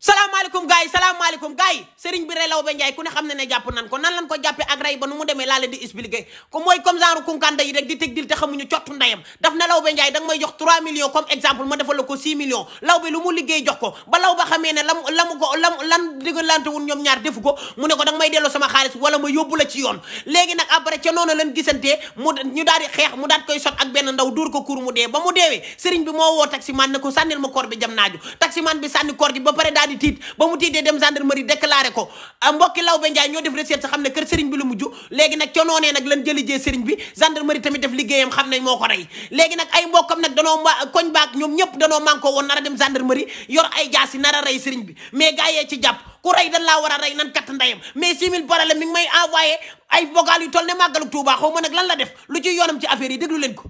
salaamaaleykum gars yi sëriñ bi rey Lawbe Njaay ku ne xam ne jàpp nan ko nan lañ ko jàppee ak rey ba nu mu demee laa leen di expliquer ko mooy comme genre kunkanda yi rek di teg dil te xamuñu cottu ndeyam daf na Lawbe Njaay da nga may jox 3 millions comme exemple ma defal la ko 6 millions Lawbe lu mu liggéey jox ko ba Lawbe xamee ne lan digalante wun ñoom ñaar defu ko mu ne ko da nga may delloo sama xaalis wala ma yóbbu la ci yoon léegi nag après ca noonu lañ gisantee ñu daal di xeex mu daat koy sot ak benn ndaw dóor ko kur mu dee ba mu deewee sëriñ bi moo woo taximan ne ko sànnil ma koor bi jam naaju taximan bi sànni koor gi ba pare daal di tiit ba mu tiitee dem gendarmerie déclaré ko mbokki Lawbe Njaay ñoo def recherche xam ne kër sëriñ bi lu mujj léegi nag ca noonee nag lan jëlijee sëriñ bi gendarmerie tamit def liggéeyam xam ne moo ko rey léegi nag ay mbokkam nag danoo koñ baak ñoom ñëpp danoo manko woon nar a dem gendarmerie yor ay jaasi nar a rey sëriñ bi mais gars yee ci jàpp ku rey dañ laa war a rey nan katt ndeyam mais 6000 problème mi ngi may envoyé ay vocal yu toll ne màggalu Tuubaa xaw ma nag lan la def lu ci yoonam ci affaire yi déglu leen ko